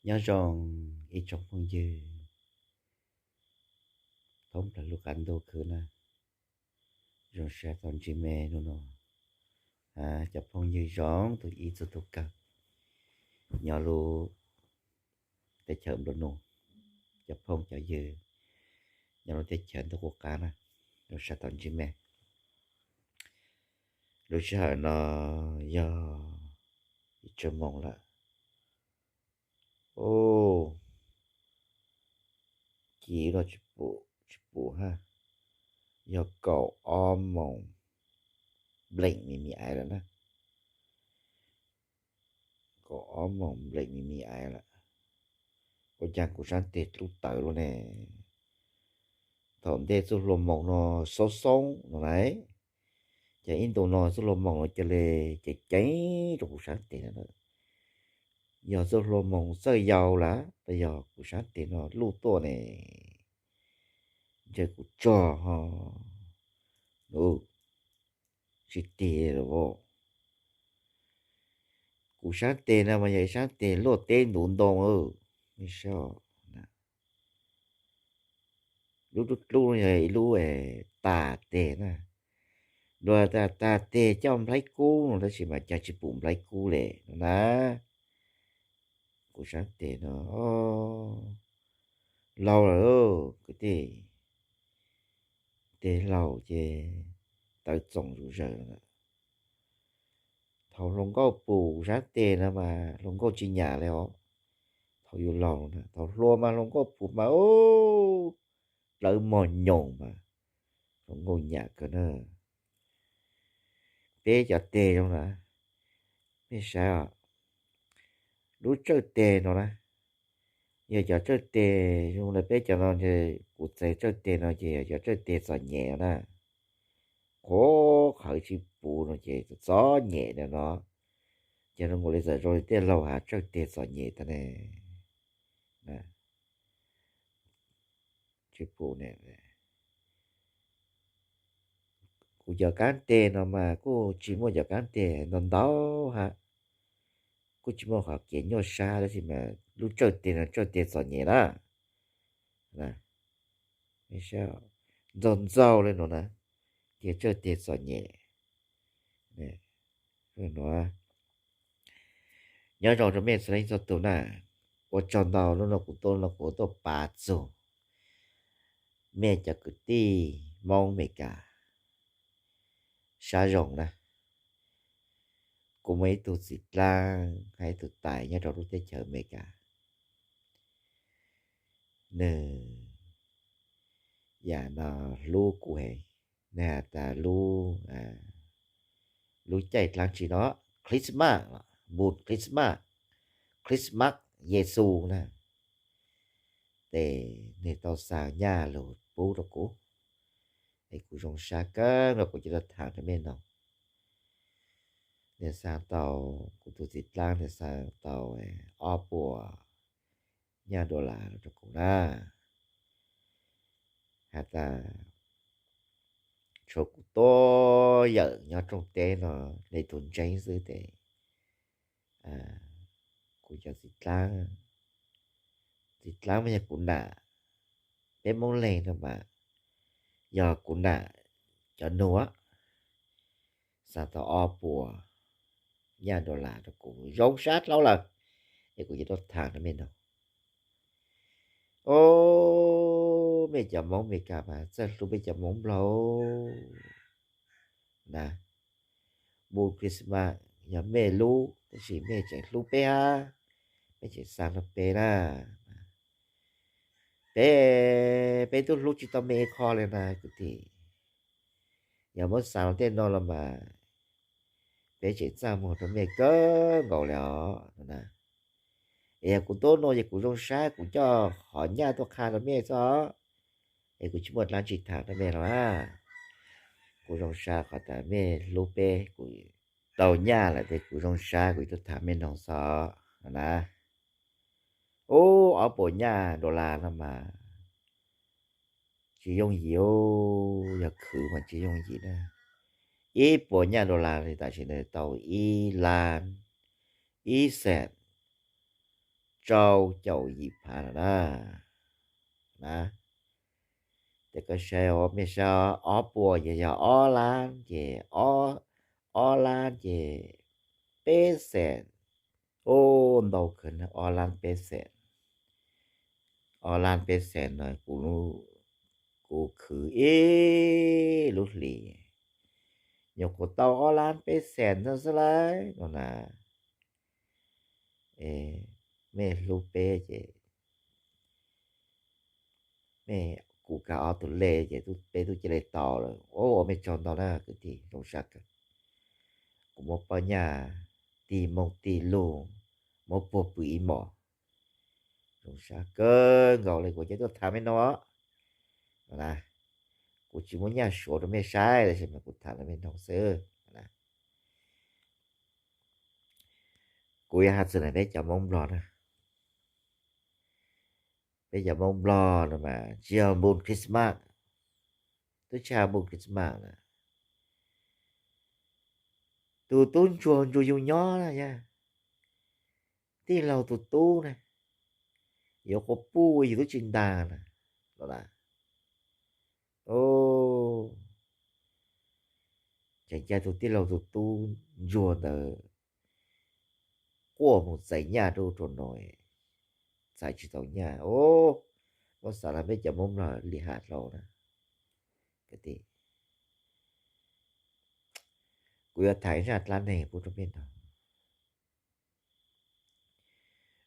Nyob zoo ib tsoom phooj ywg thoob plaws lub qab ntuj khwb na, zoo sab tau ntsib me hnub no. Cov phooj ywg zoo txhua tus ib txhia txhua kawg nyob lub teb chaws nplua nuj, cov phooj cov ywg nyob lub teb chaws ntuj qub qab na, zoo sab tau ntsib me. Lub sij hawm no yog ib tsawg moos lawm. Ub, ci no tsis pum, tsis pum ha, yog kaum ob moos npleem mi mi aiv lawm na. Kaum ob moos npleem mi mi aiv lawm. Ua cas kuv sab teg dlub tawv luaj ne? Thaum ntej txoj hlua moos no xoob xoob no na, ces ib ntu no txoj hlua moos no cia li ceev ceev rau kuv sab teg no. Yog txoj hlua moos txawj yau lawm los yog kuv sab teg no luj tuaj ne? Ntshe kuv tsog ho, tsis tig lawm. Kuv sab teg no mas yog ib sab teg luaj teb ntuv ntoo. Lub dlub dlub no yog ib lub tas teg na. Luag tas tas teg coj nplhaib kub no tab sis mas cas tsis pum nplhaib kub li no na. Kuv sab teg no laus lawm kwv tij, teg laus ces tawv txoom zuj zaws lawm. Thaum hluas nkauj pum kuv sab teg no mas hluas nkauj tsis nyam li os. Thaum yus laus na, thaum hluas mas hluas nkauj pum mas ub, dawb mos nyoos mas hluas nkauj nyam kawg na. Peb cov teg zoo na, nej saib os, lub tsawj teg no na, yog cov tsawj teg zoo li peb cov no, kuv txais tsawj teg no ces yog cov tsawj teg txom nyem na. Qhuav qhawv tsis puv no ces txom nyem no. Ces zoo nkaus li txawm zoo li tej laug hais tsawj teg txom nyem tag ne. Tsis pum ne. Kuv cov kab teg no mas kuj tsis muaj cov kab teg ntau ntau ha, kuj tsis muaj qhov kev nyuaj sab tab sis mas lub tsawj teg no tsawj teg txom nyem na. Ntxaug ntxaug li no na, ces tsawj teg txom nyem. Nyob zoo rau mej txhua leej txhua tus na, ua tsaug ntau. Hnub no kuv tuaj no kuv tuaj pav txug mej cov kwv tij Hmoob Amelikas sab zoo na. Kuv muaj ib tug txiv dlaab hab ib tug tais nyob rau lub teb chaws Amelikas. Nwg yam no hlub kuv heev. Nwg has tas lub, lub caij dlaab tsi no, Christmas, npun Christmas, Christmas Yexus na, tes nwg tau xa nyaj lug pub rau kuv, es kuv zoo sab kawg nkaus, kuv coj tuaj thaam rau mej noog. Nwg xa tau, kuv tug txiv dlaab nwg xa tau ob puas nyaj dollar rau kuv na. Has tas tshuav kuv tuab yawm nyob rooj teb no le tug ntseeb xwb tes kuv cov txiv dlaab, txiv dlaab mas yog kuv nam, peb Moob Leeg no mas yog kuv nam cov nug, xa tau ob puas nyaj dollar rau kuv, zoo sab dlhau lawm, es kuv yuav tuaj thaam rau mej noog. Ob, mej cov Moob Amelikas mas txawj hlub peb cov Moob Nplog na. Npun Christmas yog mej lub tab sis mej tseem hlub peb hab, mej tseem xa rau peb na. Peb, peb tub hlub tsis tau mej ib qho li na kwv tij. Yog muab xa los tej no los mas peb tseem txaj muag rau mej kawg nkaus li os. Es yog kuv tuaj no ces kuv zoo sab kuv coj qhov nyaj tuaj qha rau mej xwb, es kuv tsis muaj dlaab tsi thaam rau mej los na. Kuv zoo sab qhov tas mej hlub peb, kuv tau nyaj lawm tes kuv zoo sab kuv tuaj thaam mej noog xwb na. Ub, ob puas nyaj dollar no mas tsis yooj yim, yog khwv mas tsis yooj yim na. Ib puas nyaj dollar li tam sim no tau ib lab ib xees rau caum yim phav no na. Na, ces koj saib, mej saib, ob puas ces yog ob lab ces, ob lab ces peb xees. Ub, ntau kawg, ob lab peb xees. Ob lab peb xees no kuv, kuv khwv ib lub hlis nyuam qhuav tau ob lab peb xees no xwb lauj no na. Mej hlub peb ces mej, kuv kag ob tug lej ces peb tub cia li tau lawm. Ua mej tsaug ntau na kwv tij, zoo sab kawg. Kuv muab poj nyaj tig mooj tig lug, muab puag pw ib hmos. Zoo sab kawg nkaus li, kuv cia tuaj tham mej noog os. Kuv tsis muaj nyaj suav rau mej saib tab sis mas kuv tham rau mej noog xwb. Kuv yuav has txog peb cov Hmoob Nplog na. Peb cov Hmoob Nplog no mas tsis yog npun Christmas, twb tsis yog npun Christmas na. Tus tub ntsuag ntsuag yug nyob na yog tij laug tus tub na, yuav quas puj yus twb tsis ntas na, los na. Tseem cia tus tij laug tus tub ntsuag ntawd quaj mus txais nyaj rau rau no, txais tsis tau nyaj. Muab xav los peb cov Hmoob Nplog li has dlau na. Kuv yuav tham zaj dab neeg pub rau peb no.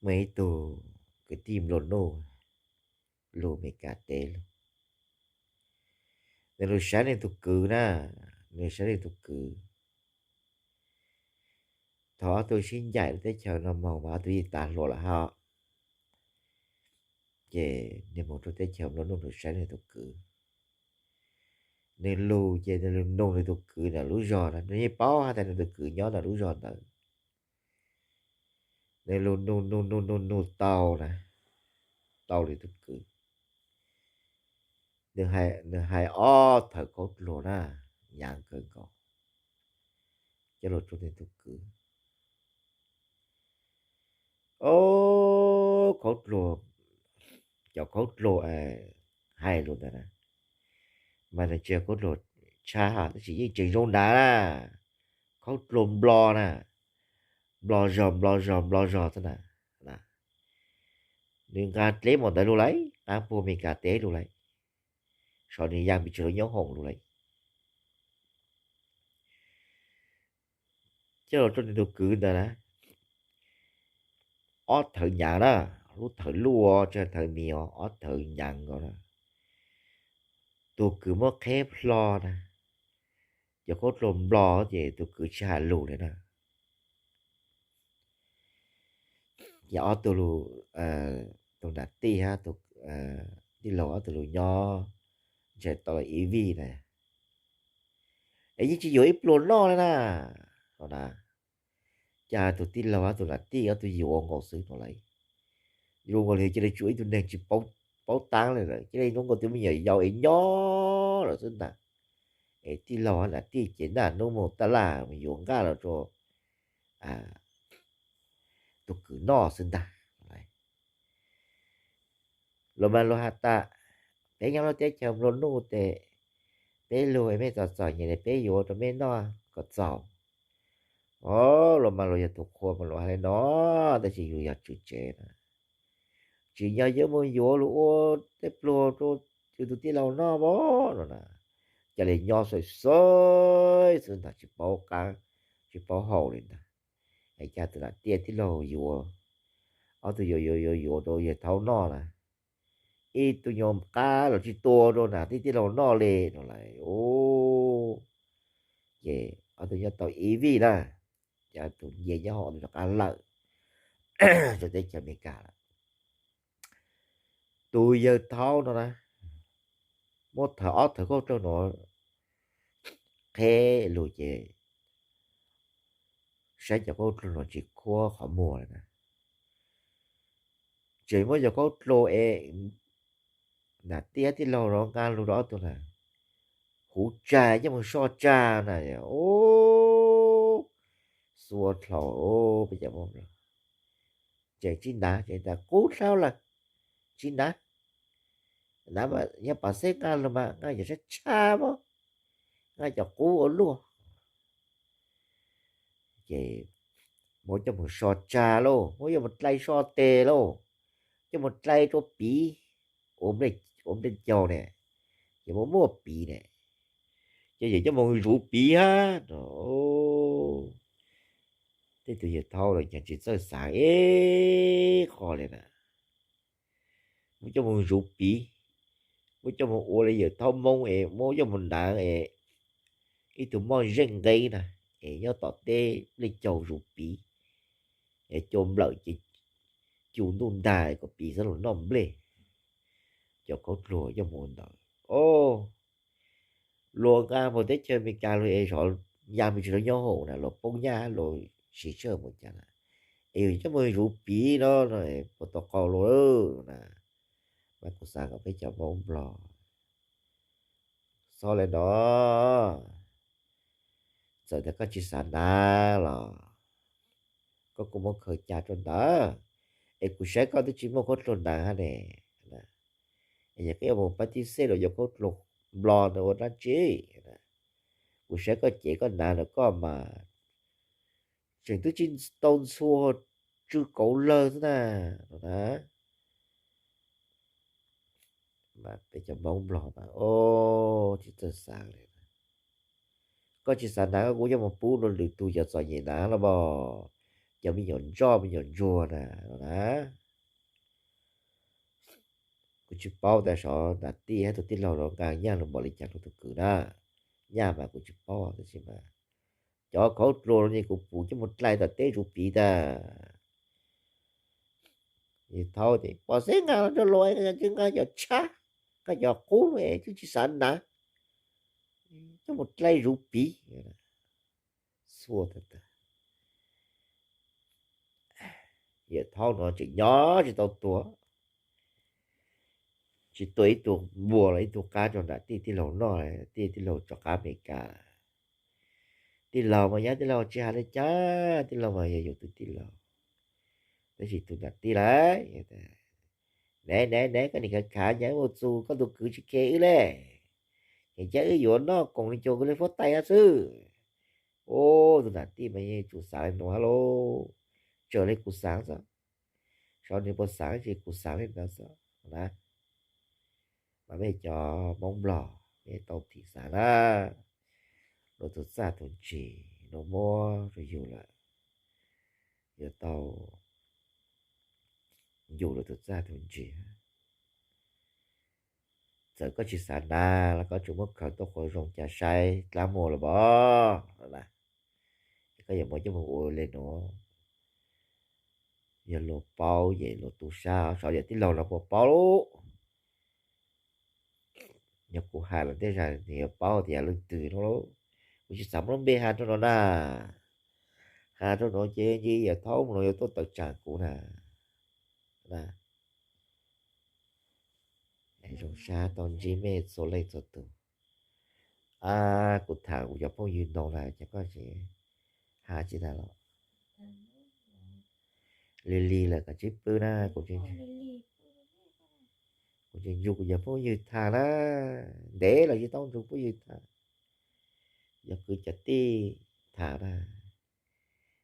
Muaj ib tug kwv tij nplua nuj lug Meskas teb lug. Nws lug saib nws tus kwv na, nws saib nws tus kwv. Thaum ob tug sib ncaim lub teb chaws no moog mas ob tug yeej tas hluas lawm hab. Ces nws moog rau teb chaws nplua nuj nws saib nws tus kwv. Nws lug ces nws lug nug nws tus kwv ntawm lub zog na, nws yeej paub has tas nws tus kwv nyob ntawm lub zog ntawd. Nws lug nug nug nug nug nug tau na, tau nws tus kwv. Nws hais ob thawv khaub dluag na, nyaav kawg nkaus, coj lug rau nws tus kwv. Ob, khaub dluag, cov khaub dluag hais lug ntawd na, mas nws tsis yog khaub dluag tshab tab sis yeej tseem zoo nrad na. Khaub dluag nplo na, nplo zog nplo zog nplo zog xwb na. Nws nqa dleb mus ntawd lug lauj, nqa puag Meskas teb lug lauj, sau nws ya pes tsawg lub nyoob hoom lug lauj. Coj lug rau nws tus kwv ntawd na, ob thawv nyaav na, lub thawv luj tsis yog thawv miv os, ob thawv nyaav nkaus na. Tus kwv muab qheb hlo na, cov khaub dluag nplo ces tus kwv tsis has lug li na. Ces ob tug lug, tus nam tij hab tij laug ob tug lug nyob ntshe tau ib vij na, es yeej tsis yuav ib pluag noj li na. Ces tus tij laug hab tus nam tij ob tug yuav nkaus xwb no lauj. Yuav nkaus li cia li tsua ib tug neeg tsis paub taab li lawm, cia li nkaus tus me nyuam yaus es nyob lawm xwb ntag. Es tij laug hab nam tij ces naj nub moog taj laj mus yuav nqaj los rau tus kwv noj xwb ntag. Luag mas luag has tas, peb nyob lub teb chaws nplua nuj tes peb lug es mej txom txom nyem es peb yuav rau mej noj kom txaus. Os, luag mas luag yog tus qhua mas luag has li no, tab sis yus yog tswv tsev na, tsim nyog yuav mus yuav lug ua tej pluag rau yus tus tij laug noj mas no na, ca le nyob xwb xwb ntag, tsis paub qab tsis paub hau li ntag. Es cas tus nam tij tij laug yuav, ob tug yuav yuav yuav yuav rau yawg thaub noj na, ib tug nyuag qab los tsis tua rau nam tij tij laug noj li no lauj. Ces ob tug nyob tau ib vij na, ces tus nce nyob hauv rov qab lawm rau teb chaws Amelikas lawm. Tus yawg thaub no na, muab thawv ob thawv khaub dluag no qheb lug ces saib cov khaub dluag no tsis khuab qhov muag li na. Tseem muab cov khaub dluag es nam tij tij laug no nqa lug rau ob tug na, huv tsag coj mus soj tsag na. Ub, xua dlhau peb cov Moob Nplog. Ces tsis hnav, ces tas qub dlhau lawm, tsis hnav. Hnav mas yog pam xeb nqa los mas nqa cov tshab tshab mas, nqa cov qub ua luaj. Ces muab coj mus so tsag lauj, muab coj mus dlai so tes lauj, coj mus dlai rau piv, ua nplej caug ne, ces muab muaj piv ne, ces yawm coj mus zuv piv hab no. Tej tus yawg thaub los cas tsis txawj xav ib qho li na. Muab coj mus zuv piv, muab coj mus ua li yawm thaub Hmoob es muab coj mus hnav es ib tug moj zeej nqeeb na, es nyob tom teb nplej caug zuv piv, es cua nplawm ces cu ntuj ntas kom piv xab lus noj nplej. Cov khaub dluag coj mus ua ntawd, o, luag nqa mus teb chaws Amelikas los es zov ya me ntsis los nyob hauv na, luag poob nyaj luag siv tsawj mus cas na, es yus coj mus zuv piv no, puas tau qau luag na. Mas kuv xav kom peb cov Hmoob Nplog txhob li no. Txawm tias koj tsis xav hnav los koj kuj muab khaws cia rau ntawd, es kuv saib koj twb tsis muaj khaub dluag hnav hab ne. Es yog koj yuav mus pab tib xej los yuav khaub dluag Nplog ntawd ua dab tsi? Kuv saib koj cev koj hnav ntawm koj mas tseem twb tsis tau ntxhua tsw kauv lawg xwb na, no na. Mas peb cov Hmoob Nplog mas, o, tsis txawj xav li. Koj tsis xav hnav koj kuj yuav mus pub rau lwm tus cov txom nyem hnav los mas, cov me nyuam ntsoj me nyuam ntsuag na, no na. Kuv tsis paub tas xyov nam tij hab tus tij laug los nqa nyaj los npaum li cas rau tus kwv na. Nyaj mas kuv tsis paub tab sis mas cov khaub dluag no kuv pum coj mus dlai tom teb zuv piv tas. Yawg thaub tias pom xeeb nqa los rau luag, nqa cov tshab, nqa cov qub es twb tsis xav hnav, coj mus dlai zuv piv. Xua tag tag, yawm thaub no tseem nyob tsis tau tuag, tsis tua ib tug npua los ib tug qab rau nam tij tij laug noj, tij tij laug rov qab Amelikas. Tij laug mas yog tij laug tsis hais li cas, tij laug mas yog yus tus tij laug. Tab sis tus nam tij lawm, ne ne ne, koj nim khav khav nyaj mus txug koj tus kwv tsis khe wb le, es cia wb yuav noj koom li cuag kuv li fuab tais hab xwb. Ua tus nam tij mas yeej tsum xav li nuav hab lauj. Tsaws li kuv xaav xwb, xyov nws puas xaav, tab sis kuv xaav li ntawd xwb na. Mas mej cov Moob Nplog, mej tau thim xav na, luag tug txaj tug ntsim luag muab rua yug lawm, yuav tau yug luag tug txaj tug ntsim. Txawm koj tsis xav hnav los koj tsuas muab khaws tuaj qhuav zoo cas saib dlaab muag los pov na. Koj yuav muab coj moog ua le nuav, yog luag paub ces luag tu sab, xyov yawm tij laug no puas paub lawm. Yog kuv has los tej zag nws yuav paub tias yog leej twg no lauj. Kuv tsis xav muab lub npe has rua no na. Has rua nuav ces ntshe yawm thaub no yuav tuaj tawm tsaam kuv na. Zoo sab tau ntsib mej txhua leej txhua tug. Kuv tham kuv cov phooj ywg ntau lawm ces koj tseem has tsi tas los. Lig lig lawm koj tsis pw na, kuv tseem nrug kuv cov phooj ywg tham na, ntev lawm tsis tau nrug phooj ywg tham. Yog kwv cov tij tham na,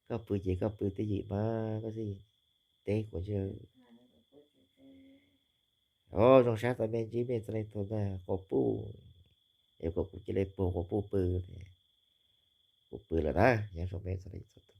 koj pw ces koj pw twj ywm mas koj teb kuv. Zoo sab tau mej ntsib mej txhua leej txhua tug na, quas puj, es kom kuv cia li puag quas puj pw, kuv pw lawm na, nyob zoo mej txhua leej txhua tug.